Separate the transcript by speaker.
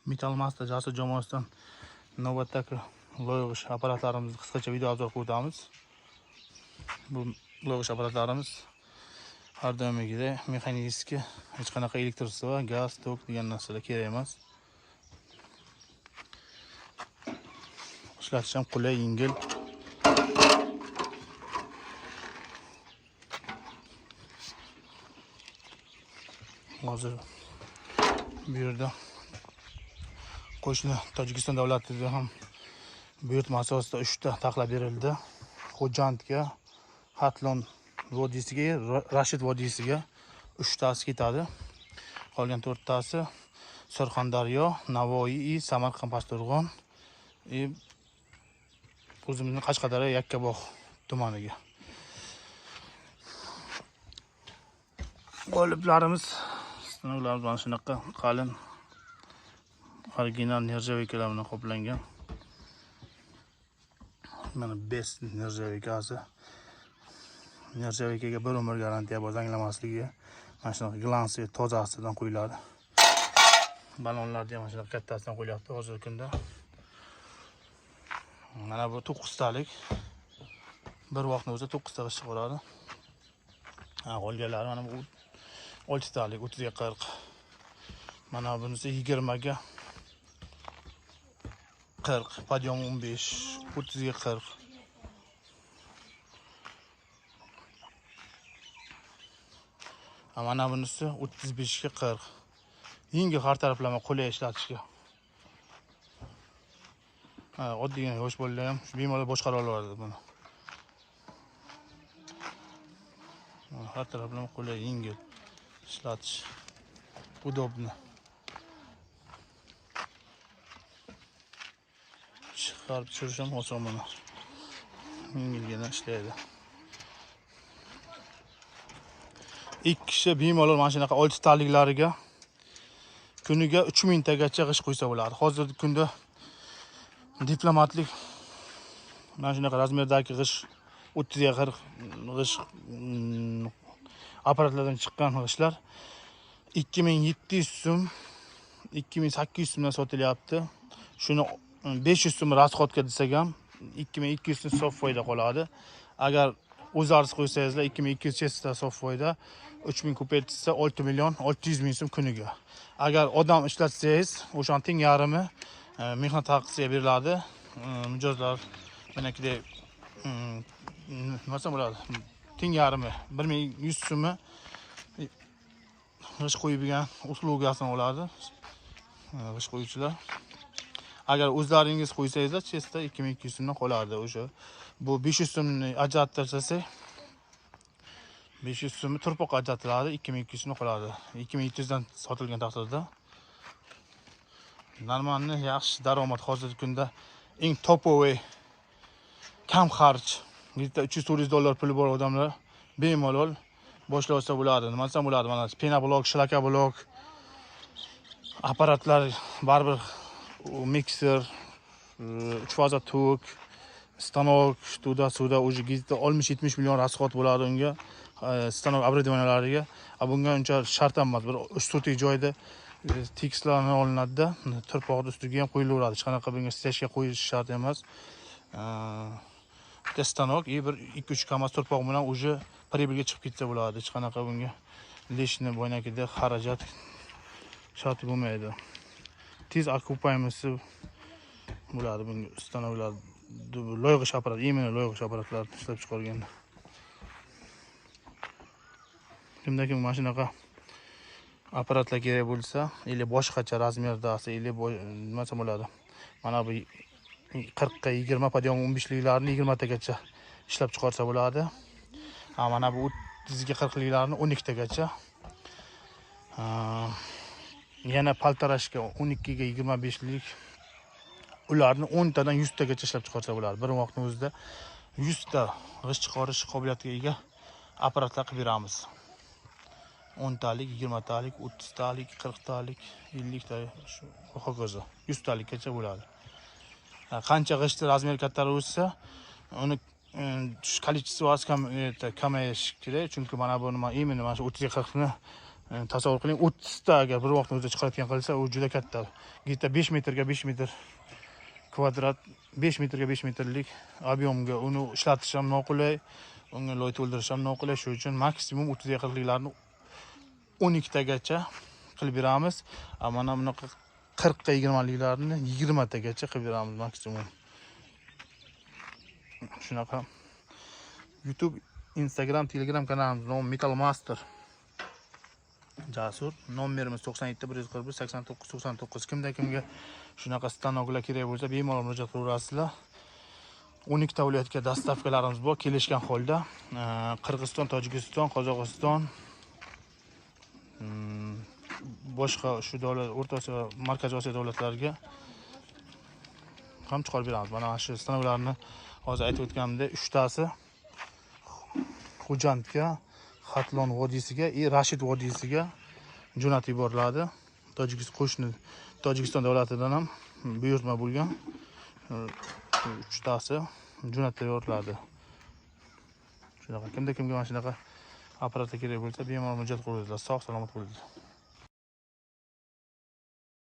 Speaker 1: Metal Master Jasur jamoasidan navbatdagi loyig'ish apparatlarimizni qisqacha video obzor qilib o'tamiz. Bu loyig'ish apparatlarimiz har doimgidek mexanический, hech qanaqa elektrство, gaz, tok degan narsalar kerak emas. Ishlatish ham qulay, yengil. Hozir bu yerda qo'shni Tojikiston davlatida ham buyurtma asosida 3 ta taxlab berildi. Xo'jandga, Hatlon vodiysiga, Rashid vodiysiga 3 tasi ketadi. Qolgan 4 tasi Surxondaryo, Navoiy, Samarqand, Pastdarg'om o'zimizning Qashqadaryo Yakkabog' tumaniga. Qoliplarimiz, stanoklarimiz mana shunaqa qalin original nержавейкаlar bilan qoplangan. Mana best nержавейкasi. Nержавейкаga bir umr garantiya bor zanglamasligiga. Mana shunaqa glansi tozasidan qo'yiladi. Balonlarni ham mana shunaqa kattasidan qo'yilyapti hozirgi kunda. Mana bu 9 talik. Bir vaqtni o'zida 9 ta g'isht chiqaradi. Ha, qolganlari mana bu 6 talik 30 ga 40. Mana bunisi 20 ga 40, podъем 15, 30 ga 40. Ha, mana bunisi 35 ga 40. Yengil, har taraflama qulay ishlatishga. Ha, oddiygina yosh bolalar ham bemalol boshqara oladi buni. Har taraflama qulay, yengil ishlatish. Удобно. Chiqarib tushirish ham oson buni. Yengilgina ishlaydi. 2 kishi bemalol mana shunaqa 6 taliklariga kuniga 3000 tagacha g'isht qo'ysa bo'ladi. Hozirgi kunda diplomatlik mana shunaqa razmerdagi g'isht 30 ga 40 g'isht apparatlardan chiqqan g'ishtlar 2700 so'm, 2800 so'mdan sotilyapti. Shuni 500 so'm rasxodga desak ham 2200 so'm sof foyda qoladi. Agar o'zlaringiz qo'ysangizlar 2200 chesta sof foyda, 3000 ko'paytirsa 6 million 600 ming so'm kuniga. Agar odam ishlatsangiz, o'shaning teng yarmi mehnat haqisiga beriladi. Mijozlar manakidek, nima desam bo'ladi? Teng yarmi 1100 so'mni g'isht qo'yib bergan uslugasini oladi. G'isht qo'yuvchilar. Agar o'zlaringiz qo'ysangizlar, chesta 2200 so'mdan qoladi o'sha. Bu 500 so'mni ajratib tashlasak, 500 so'mni turpoqqa ajratiladi, 2200 so'mdan qoladi. 2700 dan sotilgan taqdirda normalni yaxshi daromad hozirgi kunda eng topoviy, kam xarj, bitta uch yuz to'rt yuz dollar puli bor odamlar bemalol boshlab olsa bo'ladi. Nima desam bo'ladi? Mana penoblok, shlakablok, apparatlar baribir mikser, 3 faza tok, stanok, tuda-suda уже где-то 60-70 million rasxod bo'ladi unga, stanok оборудованиялariga. A bunga uncha shart ham emas. Bir 3-4 joyda tekislarni olinadi-da, turpoqni ustiga ham qo'yilaveradi. Hech qanaqa bunga stechka qo'yish shart emas. Bitta stanok и bir 2-3 kamaz turpoq bilan уже прибыльga chiqib ketsa bo'ladi. Hech qanaqa bunga lishni boynakida xarajat shart bo'lmaydi. Tez okупаемости bo'ladi bunga stanoklar, loyg'ish apparat, именно loyg'ish apparatlarni ishlab chiqarganda. Kimda kim mana shunaqa apparatlar kerak bo'lsa, ili boshqacha razmerdasi, ili nima desam bo'ladi? Mana bu 40 ga 20 podъем 15liklarni 20 tagacha ishlab chiqarsa bo'ladi. Ha, mana bu 30 ga 40liklarni 12 tagacha. Ha, yana paltarashga 12 ga 25lik ularni 10 tadan 100 tagacha ishlab chiqarsa bo'ladi. Bir vaqtning o'zida 100 ta g'isht chiqarish qobiliyatiga ega apparatlar qilib beramiz. 10 talik, 20 talik, 30 talik, 40 talik, 50 talik, shu hokazo 100 talikkacha bo'ladi. Ha, qancha g'ishtni razmeri kattaroq o'ssa, uni количествоsi kamayishi kerak, chunki mana bu nima, именно mana shu 30 ga 40ni Tasavvur qiling, 30 ta agar bir vaqtni o'zida chiqaradigan qilsa, u juda katta. Где-то 5 metrga 5 metr kvadrat, 5 metrga 5 metrlik объем ga uni ishlatish ham noqulay, unga loy to'ldirish ham noqulay. Shuning uchun maksimum 30 ga 40liklarni 12 tagacha qilib beramiz. A mana bunaqa 40 ga 20liklarni 20 tagacha qilib beramiz maksimum. Shunaqa. YouTube, Instagram, Telegram kanalimiz nomi Metal Master Jasur. Nomerimiz 97 141 89 99. Kimda kimga shunaqa stanoklar kerak bo'lsa, bemalol murojaat qilaverasizlar. 12 ta viloyatga доставка larimiz bor, kelishgan holda. Qirg'iziston, Tojikiston, Qozog'iston, boshqa shu davlat, O'rta Osiyo, Markaziy Osiyo davlatlariga ham chiqarib beramiz. Mana shu stanoklarni hozir aytib o'tganimdek, uchtasi Xo'jandga, Xatlon vodiysiga и Rashid vodiysiga jo'natib yuboriladi. Tojikiston, qo'shni Tojikiston davlatidan ham buyurtma bo'lgan. Uchtasi jo'natib yuboriladi. Shunaqa. Kimda kimga mana shunaqa apparatlar kerak bo'lsa, bemalol murojaat qilaverasizlar. Sog' salomat bo'linglar.